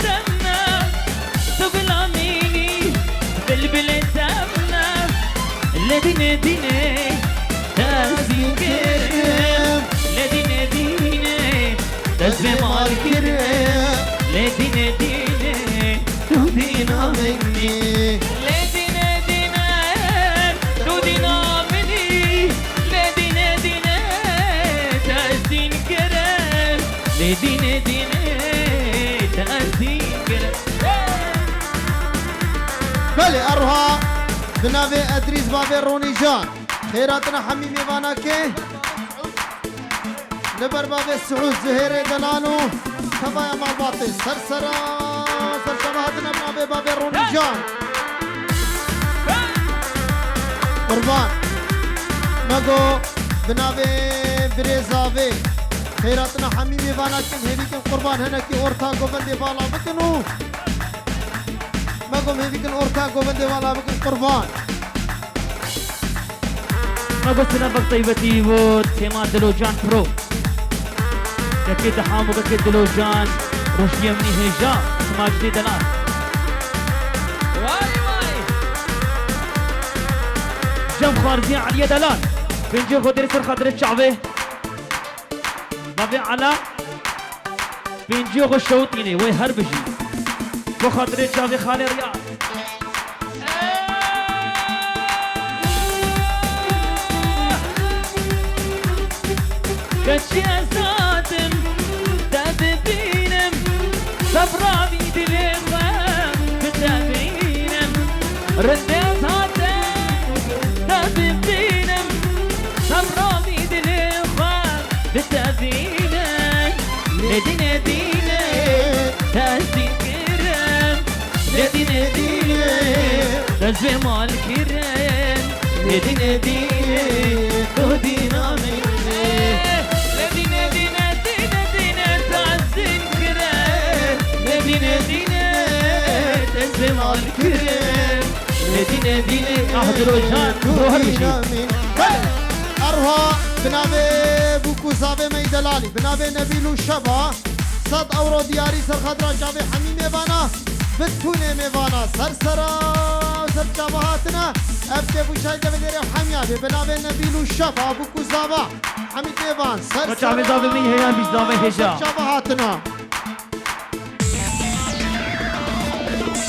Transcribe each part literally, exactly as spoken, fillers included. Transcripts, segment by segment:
Temna, tu bila min î, bilbilê temna. Lê dînê dînê, te ez dîn kirim. Lê dînê dînê, te ez vê mal kirim. Lê dînê dînê, tu dîna min î. Lê dînê dînê, tu dîna min î. Lê dînê dînê, te ez dîn kirim. Lê dînê dînê, te ez dîn kirim. Belê, eroha bi navê Edrîs bavê Ronîjan. Xêr hatina hemî mêvanakê. Li ber bavê Siûd Zuhêrê delal û tevaya malbatê ser sera, ser çava hatine bi navê bavê Ronîjan. Qurban. Me got bi navê birê zavê. Xêr hatina hemî mêvanakê, hêvî kin qurban hinekî orta govendê vala bikin û me got hêvî kin orta govendê vala bikin qurban. Me got sinabek taybetî bo tema Dilocan Pro. Kekê Deham û kekê Dilocan, Roşdiyê min î hêja, Macdê Delal. Way way. Cem Xarzî Eliyê Delal. Pêncî xwe derê ser xatirê çavê. Bavê Ela. Pêncî xwe şewitînê, wê her bijî. Bo xatirê çavê xalê Riyaz. Keçî ez hatim, te bibînim, sebra vî dilê xwe bi te bînim. Rindê ez hatim, te bibînim, sebra vî dilê xwe bi te bînim. Lê dînê dînê, te ez dîn kirim. Lê dînê dînê, te ez vê mal kirim. Lê dînê dînê, tu dîna min î. Lê dînê dînê, dînê dînê, te ez dîn kirim. Lê dînê dînê, te ez vê mal kirim. Lê dînê dînê, ah, Dilocan, tu dîna min î. Belê, eroha bi navê bûk û zavê me yî delalî, bi navê Nebîl û Şeva. Sed ewro diyarî ser xatira çavê hemî mêvana, bi tûnê mêvana ser sera û ser çava hatine. Ev kêf û çay devê derê hemiya bê, bi navê Nebîl û Şeva, bûk û zava. Hemî mêvan ser sera. Çavê zavê min heye, bîst zavê hêja. Ser çava hatine.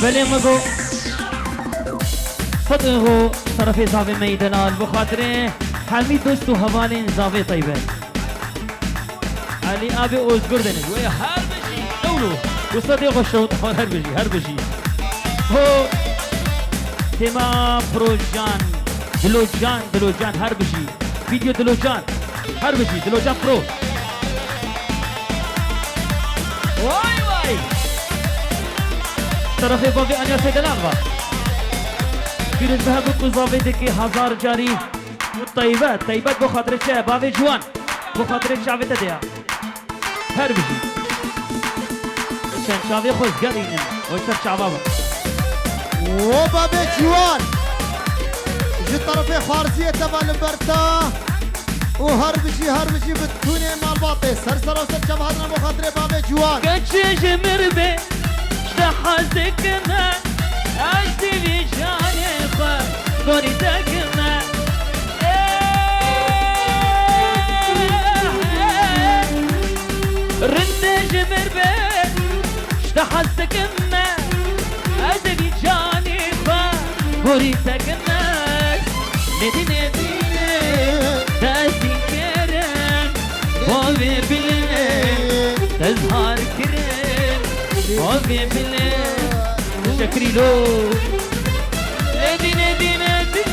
Belê me got. Sed euro terefê zavê me yî delal, bi xatirê hemî dost û hevalên zavê taybet. Elî abê Ozgur dene. Wê her bijî. Ewlo. Û sedê xwe şewt xwe her bijî, her bijî. Ho. Tema Procan. Dilocan, Dilocan her bijî. Video Dilocan. Her bijî. Dilocan Pro. Vay vay. Terefê bavê Anyasê Delal va. Pîroz bihe bûk û zavê dikê hazar carî. Û taybet, taybet bo xatirê çi? Bavê ciwan. Bo xatirê çavê te de ya. Her bijî. Çend çavê xwe zgerînin. O ser çava bû. O bavê ciwan. Ji terefê xwarziyê te va li ber te. Û her bijî, her bijî bi tûnê malbatê. Ser sera ser çava hatine bo xatirê bavê ciwan. Keçê ji mir be. Ji te hez dikime, ez divî canê xwe gorî te kime. Rindê ji mir be, ji te hez dikime, ez divî canê xwe gorî te kime. Nedî nedî te ez dîn kirim. Bavê bilê, te zihar kirin. Bavê bilê, şekrî lo. Nedî nedî nedî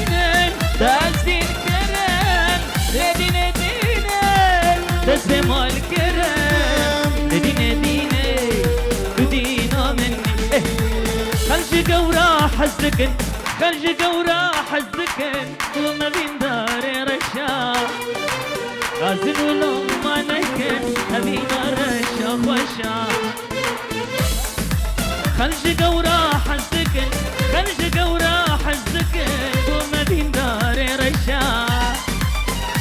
te ez dîn kirin. Nedî nedî te ez vê mal kirin. Nedî nedî tu dîna min. Eh. Xel ji gewra hez dikin. Xel ji gewra hez dikin. Tu me vîndarê reşa. Gazin û loma nekin, evîna reşa xweşa. Xel ji gewra hez dikin, xel ji gewra hez dikin, ku me dîndarê reşa.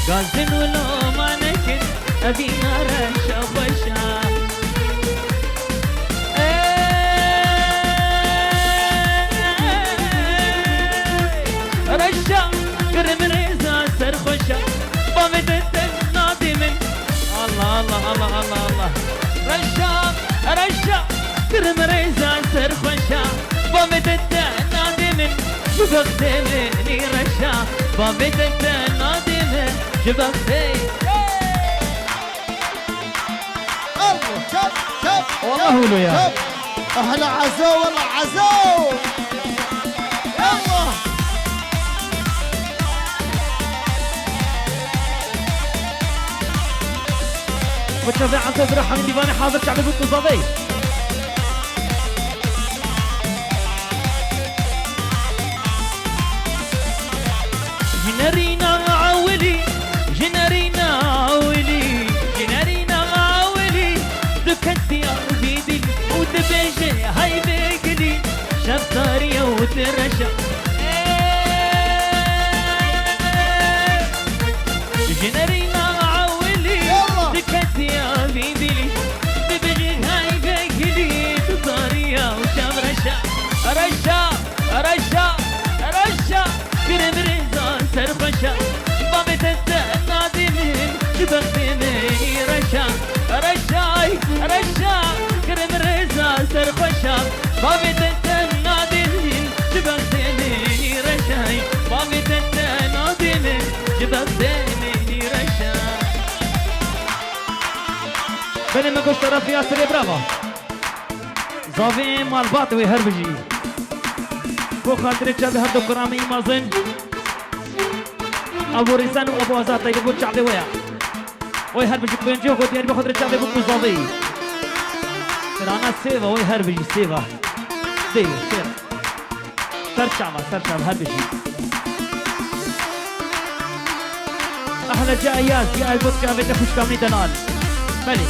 Gazin û loma nekin, evîna reşa xweşa. Ê, Allah, Allah, Allah, Allah. Reşa, reşa, kirim rêza serxweşa. Bavê te te nadê min, ji bextê min î reşa. Bavê te te nadê min, ji bextê. Allah, çap, çap, Wallah çap, hulu ya. Çap. Ahla Azo, wallah Azo. Yallah. Bi çavê Ento bira hemî dîvanê hazir çavê bû ku zavey. Ji nerîna ewilî, ji nerîna ewilî, ji nerîna ewilî, diketiya vî dil û dibêje hey vê gilî, şev tarî ye û direşa. Ji nerîna ewilî, diketiya vî dilî, dibêje hey vê gilî, tu tarî ye û şev reşa. Reşa, reşa, reşa. Kirim rêza serxweşa, bavê te te nadê min, ji bextê min î reşa. Reşay, reşa, kirim rêza serxweşa, bavê te te nadê min, ji bextê min î reşay. Bavê te te nadê min, ji bextê min î reşa. Belê me goşt terafiya sirê brava. Zavê malbat wê her bijî. Bo xatirê çavê her du kiramê î mezin. Abo Rîzan û Abo Azad taybet bo çavê we ya. Oy her bijî pêncê xwe diyar bi xatirê çavê bo ku zavê. Kirana sêva oy her bijî sêva. Sêva, sêva. Ser çava, ser çava, her bijî. Ehla Ceyaz, ya elbet çavê te xwişka min delal. Belê.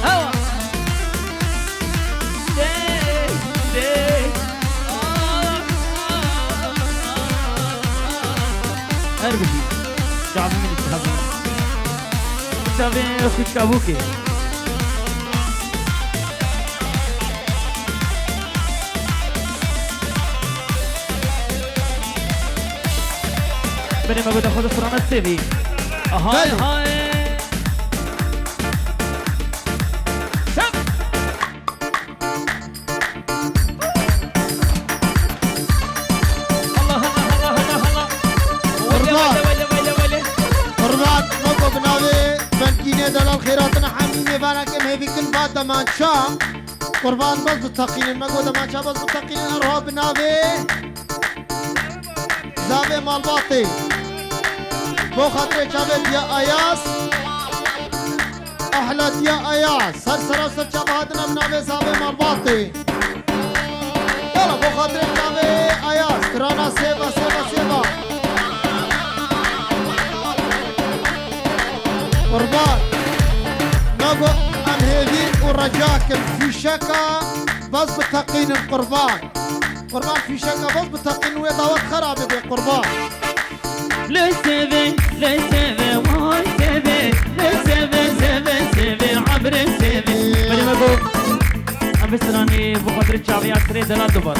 Hewa. Dey, dey. Her bijî. Çavê min çavê. Çavê xwişka bûkê. Belê me gote xwe di strana sêvî. Hay Belê. Hay. Sep. Allah, Allah, Allah, Allah, Allah. Qurban. Wele, wele, wele, wele, wele. Qurban, me got bi navê Belkînê delal xêratina hemî mêvanek em hêvî kin ba demança. Qurban bes biteqînin, me got demança bes biteqînin, erha bi navê Zavê Malbatê. Bo xatirê çavê Diya Ayaz. Ehla Diya Ayaz. Ser sera ser çava hatine bi navê Zavê Malbatê. Yala bo xatirê çavê Ayaz. Tirana sêva, sêva, sêva. Qurban. Me got em hêvî û reca kin fîşeka bes biteqînin qurban. Qurban fîşeka bes biteqînin wê dawet xera bibe qurban. Li sêvê, li sêvê, vay sêvê, li sêvê, sêvê, sêvê, emrê sêvê. Belê me got, em bi stranê bo xatirê çavê ya sirê delal dubar.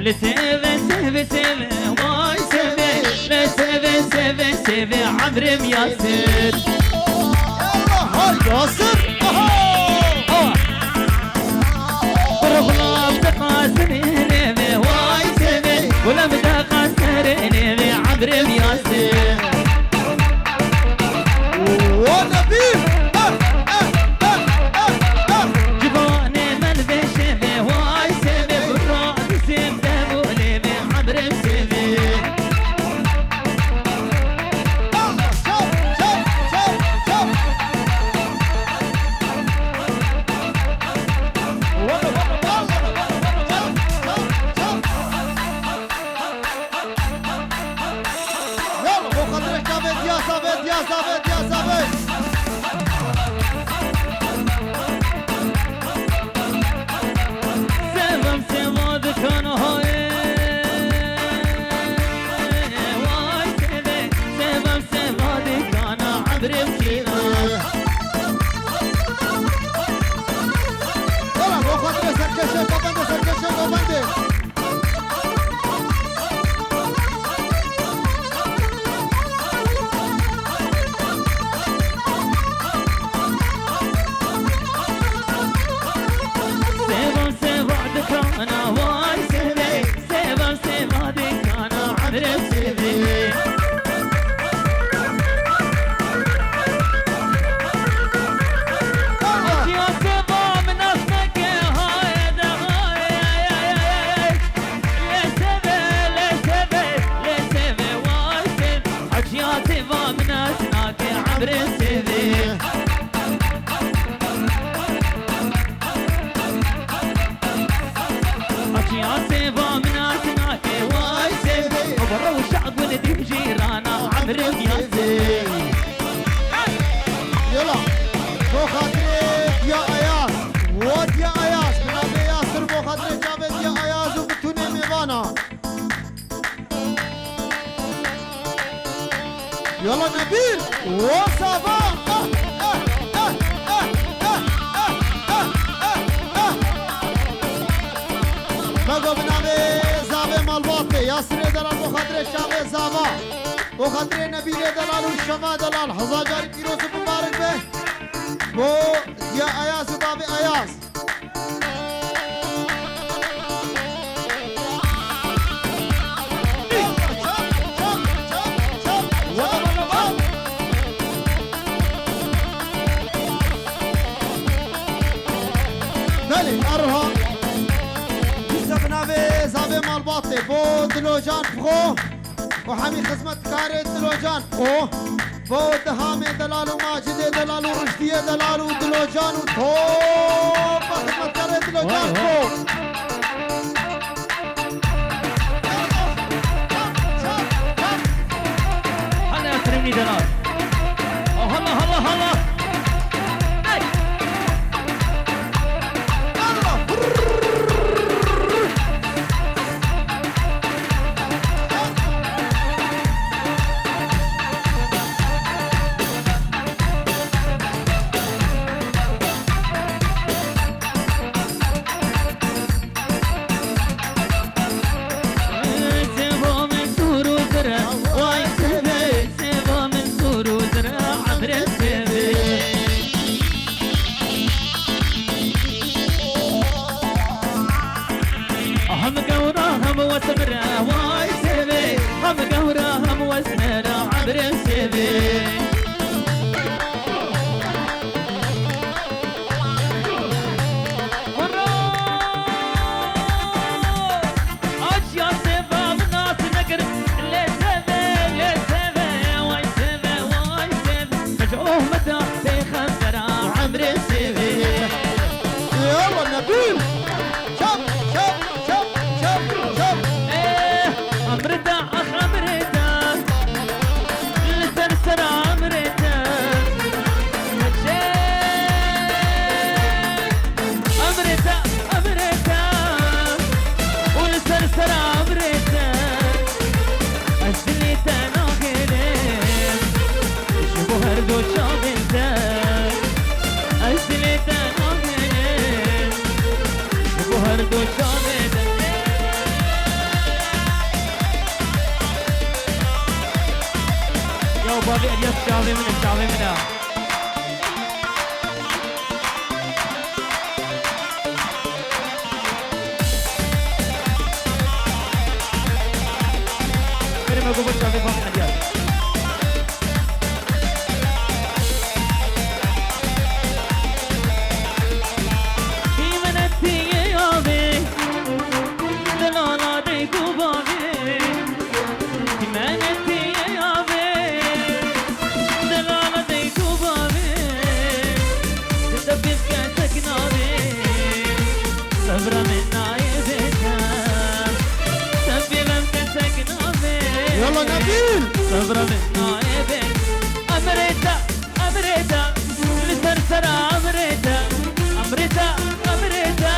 Li sêvê, sêvê, sêvê, vay sêvê, li sêvê, sêvê, sêvê, emrim Yasir. Allah, hay Yasir. Aha. Awa. Qurxulam diqasirê nêvê, vay sêvê. Gulam diqasirê nêvê, emrim Yasir. Wa Nebî. Ah, ah, ah, ah, ah. Civanê me li vê şevê, vay sêvê. Bira dizim de bûlê vê, emrim sêvê. Ah, çap, çap, çap, çap. Yala, bo xatirê Diya Ayaz. Wo Diya Ayaz. Bi navê Yasir bo xatirê çavê Diya Ayaz û bi tunê mêvana. Yala Nebîl. Wo Zava. Ah, ah, ah, ah. Me got bi navê Zavê Malbatê. Yasirê delal bo xatirê çavê Zava. Bo xatirê Nebîlê delal û Şema delal, hezar carî pîroz û mibarek be. Bo Diya Ayaz û bavê Ayaz. Belê, erha. Dîsa bi navê Zavê Malbatê, bo Dilocan Fixo. û hemî xizmetkarê Dilocan û bo Dihamê delal û Macidê delal û Ruşdiyê delal û Dilocan û topa xizmetkarê Dilocan Vay, vay. û Hana Efrînî delal. Oh, hala, hala, hala. Hey! Hem gewra hem wesmere, vay sêvê. Hem gewra hem wesmere, emrê sêvê. Hurra! Aciya sêva min nas nekir. Lê sêvê, lê sêvê, vay sêvê, vay sêvê. Mecûh meda pêxembera, emrê sêvê. Yalla Nebîl! Çap, çap, çap, çap, çap. Eh, emrê da, ah, emrê da. Li ser sera emrê da. Meçe. Emrê da, emrê da. Û li ser sera emrê da. Ez dilê te nahêlim. Ji bo her du çavên te. Ez dilê te nahêlim. Ji bo her du çavê te. Ya bavê Elyas çavê min e, çavê min e. Bêrê me got bo çavê bavê Elyas. Hîmenetiyê avê, delala dayk û bavê. Hîmenetiyê avê, delala dayk û bavê. Di te pê bike tek navê. Sebra min nayê bê te. Te pê bike tek navê. Yalla Nebîl! Sebra min nayê bê. Emrê te. Emrê te, li ser sera emrê te, emrê te, emrê te,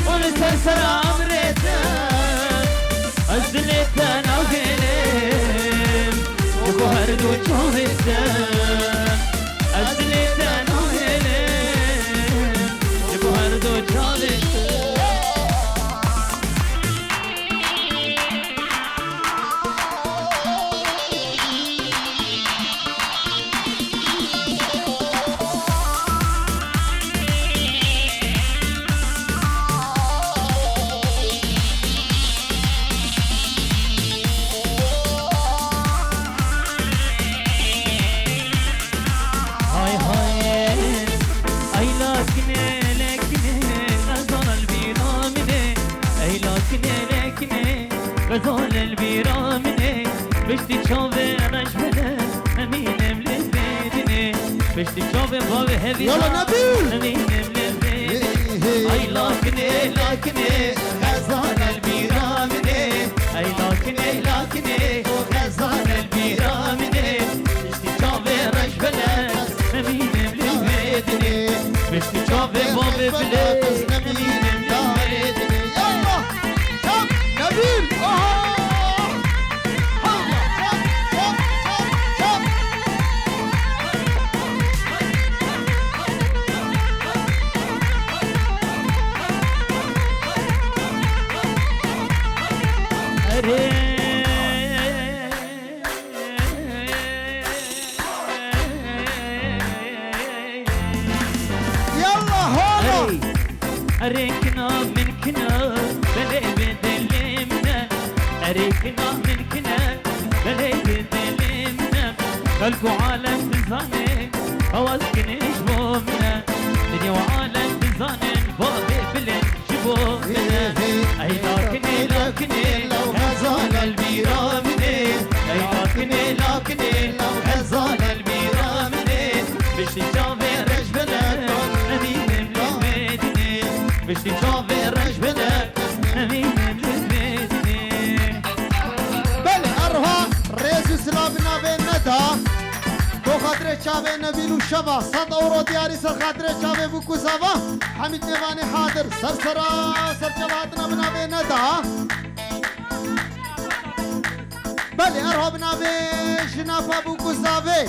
û li ser sera emrê te, ez dilê te nahêlim, ji bo her du çavê te, ez dilê te nahêlim, ji bo her du çavê te. Hay hay, ay lakinê, lakinê, xezal bîra min e, ay lakinê, lakinê. Xezal el bîra min e, piştî çavê reş bene, emînim li bêdinê. Piştî çavê bavê hevî Yala Nebîl! Emînim li bêdinê. Hey, hey. Ay lakinê, lakinê, xezal el bîra min e. Ay lakinê, lakinê, xezal el bîra Çavê bavê bilê, nemînim li mêdinê. Yallah! Çap! Nebîl! Aha! Hayda! Çap! Çap! Çap! Çap! Erê! Yallah, hala! Erê! Erê kina min kina, belê bi dilê min e. Erê kina min kina, belê bi dilê min e. Xelk û alem dizane, awaz kinê ji bo min e. Dinya û alem dizanin, bavê bilê ji bo min e. Ey lakinê, lakinê, hezal el bîra min e. Ey lakinê, lakinê, hezal el bîra min e. Piştî çavê reş bine, nemînim li mêdinê. Piştî çavê reş bine, nemînim li mêdinê. Belê, erha rêz û silav bi navê Neda. Bo xatirê çavê Nebîl û Şeva, sed ewro diyarî ser xatirê çavê bûk û zava. Hemîd Mêvanê hadir, ser sera, ser çava hatina bi navê Neda. Belê, erha bi navê Jina Pabûk û Zavê.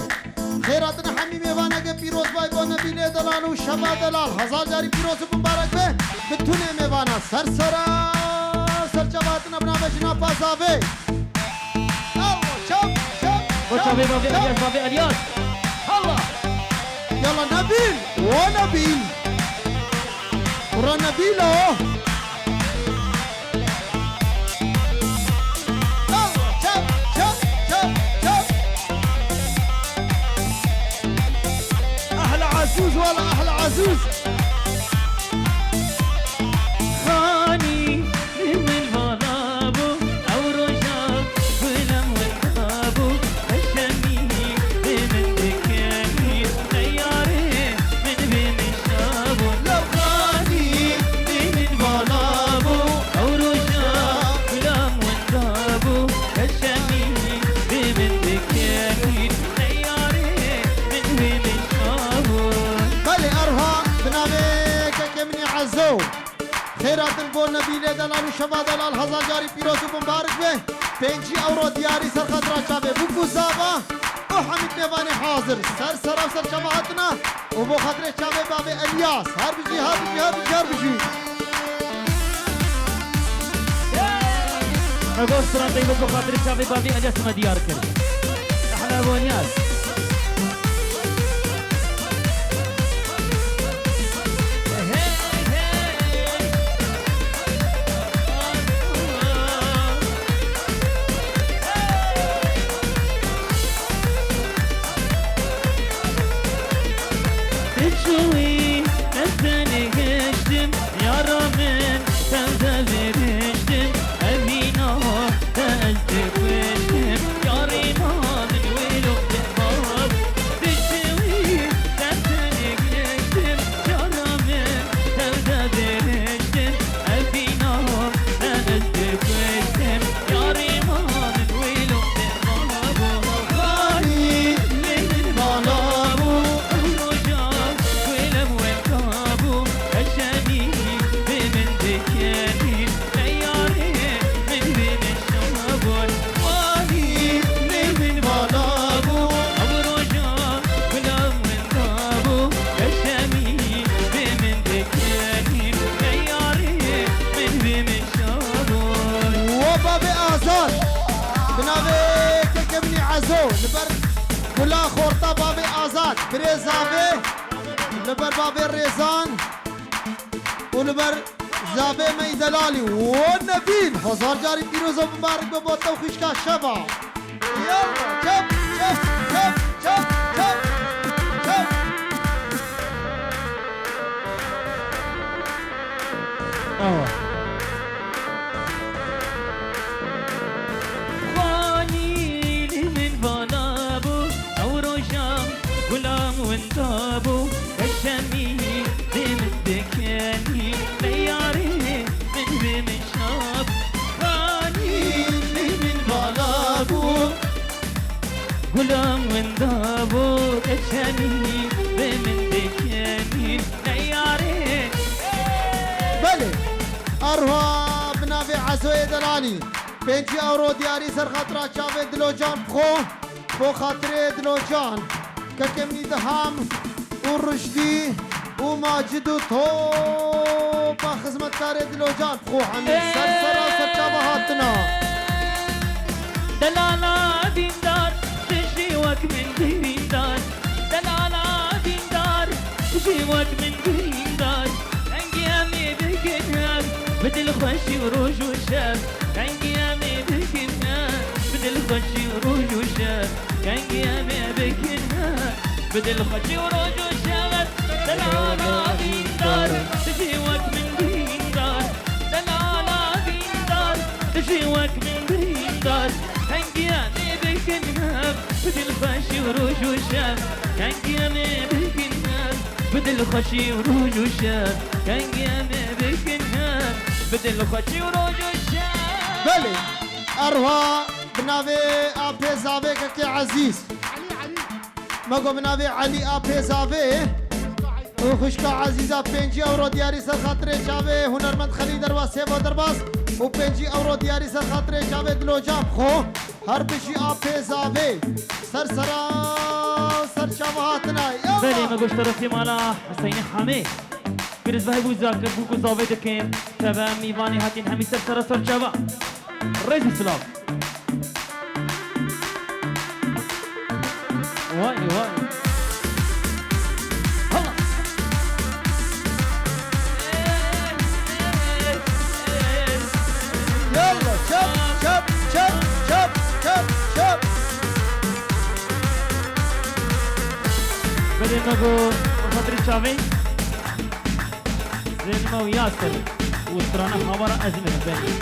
Xêr hatin hemî mêvaneke pîroz bay bo Nebîlê Delal û Şeva Delal. Hezar carî pîroz û mimbarek be. Bi tunê mêvana ser sera, ser çava hatina bi navê Jina Pa Zavê. Awa, çap, çap, Bo çap, çavê bavê çap. Elyas, bavê Elyas. Allah! Yala Nebîl, wa Nebîl. Ura Nebîl o. Çap, çap, çap, çap. Ehl Azûz, wala Ehl Azûz. Xanî li min vala bû, ew roja gulem wenda bû. Qeşemî bi min dikenî, neyarê min bi min şabû. Lewqanî bi min vala bû, ew roja gulam wenda bû. Qeşemî bi min dikenî, neyarê min bi min şabû. Belê, erha bi navê kekê min ê Ezo. Xêr hatin bo Nebîlê Delal û Şeva Delal, hezar carî pîroz û mimbarek be. Pêncî ewro diyarî ser xatira çavê bûk û zava û Hemîd Mêvanê hazir. Ser sera û ser çava hatina û bo xatirê çavê bavê Elyas. Her bijî, her bijî, her bijî, her bijî. Me got stran teybe bo xatirê çavê bavê Elyas me diyar kir. Ehla Elyas. Çûyî ez tenê giştim, yara min tevde veriştim, evîna te ez dikuştim, yarî ma min wêlo bab. Diçûyî ez tenê giştim, yara min tevde veriştim, evîna te ez dikuştim, yarî ma min wêlo bab. Xanî lê min bala bû, ew roja gulem wenda bû, qeşemî bi min dikenî, neyarê min bi min şabûn. Xanî lê min bala bû, ew roja gulem wenda bû, qeşemî bi min dikenî, neyarê min bi min şabûn. Wa babê Azad, bi navê kekê min ê Ezo, li ber gula xorta bavê Azad, birê Zavê, li ber bavê Rêzan û li ber Zavê me yî Delalî. Wo Nebîl, hezar carî pîroz û mibarek be bo te û xwişka Şeva. Yalla, çap, çap, çap, çap, çap, çap. Awa. Xanî li min vala bû, ew roja gulam winda bû, qeşemî bi min dikenî, neyarê min bi min şab. Xanî li min vala bû, gulam winda bû, qeşemî bi min dikenî, neyarê Zoyê Delalî, pêncî ewro diyarî ser xatira çavê Dilocan bixwe, bo xatirê Dilocan, kekê min î Diham û Ruşdî û Macid û topa xizmetkarê Dilocan bixwe hemî ser sera ser çava hatina. Delala dîndar, tu jî wek min birîndar. Delala dîndar, tu jî wek min birîndar. Dengê em ê bikin hev, bi dilxweşî û roj û şev. Dengê em ê bikin hev, bi dilxweşî û roj û şev. Dengê em ê bikin hev, bi dilxweşî û roj û şev. Delala dîndar, tu jî wek min birîndar. Delala dîndar, tu jî wek min birîndar. Dengê em ê bikin hev, bi dilxweşî û roj û şev. Dengê em ê bikin hev, bi dilxweşî û roj û şev. Dengê em ê bikin hev, bi dilxweşî û roj û şev. Belê, erwa bi navê Apê Zavê kekê Ezîz. Me got bi navê Elî Apê Zavê û xwişka Ezîza pêncî ewro diyarî ser xatirê çavê hunermend Xelîl Derwa Sêvo Derbas û pêncî ewro diyarî ser xatirê çavê Dilocan bixwe. Her bijî Apê Zavê ser sera ser çava hatina. Yalla! Belê, me goşt terefê mala Huseyinê Hamê. Pirsgehê bû zakir bû ku zavê dikin. Teve mîvanê hatîn hemî ser sera ser çava. Rêz û silav. Vay, vay. Hala. Yalla, çap, çap, çap. Belê me got, bi xatirê çavê. Zilma û Yasir û strana Hawara Ezmir belê.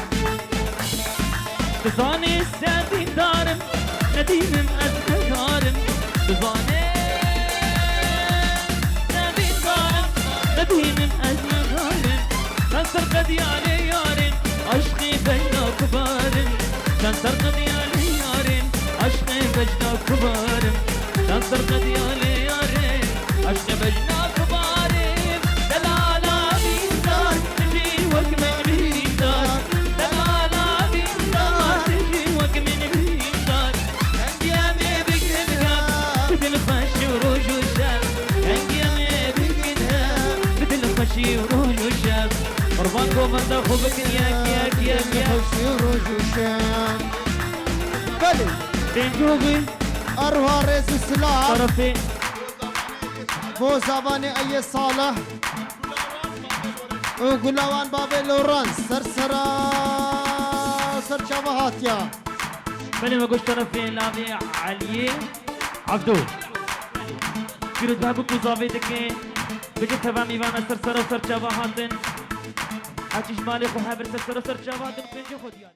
Dizanî se dîndarim, nedînim ez nedarim. Dizanî se dîndarim, nedînim ez nedarim. Çend ser qediya lê yarên, aşqî bejna kubarin. Çend ser qediya lê yarên, aşqê bejna kubarin. Çend ser qediya lê yarên, aşqê bejna kubarin. Delala dîndar, tu jî wek min birîndar. Delala dîndar, tu jî wek min birîndar. Dengê em ê bikin hev, bi dilxweşî û roj û şev. Dengê em ê bikin hev, bi dilxweşî û roj û şev. Qurban govenda xwe bikin yek, yek, yek, yek. Dilxweşî û roj û şev. Belê. Pêncû bû. Erwa rêz û silav. Terefê. Bo zavanê Eyê Salih û Gulawan Babê Lorans ser sera ser çava hatiya. Belê me goşt terefê lavê Eliyê Evdo. Pîroz be bû ku zavê dike, bike teva mîvana ser sera ser çava hatin. Her çi ji malê xwe hebir ser sera ser çava hatin û pêncê xwe diyar.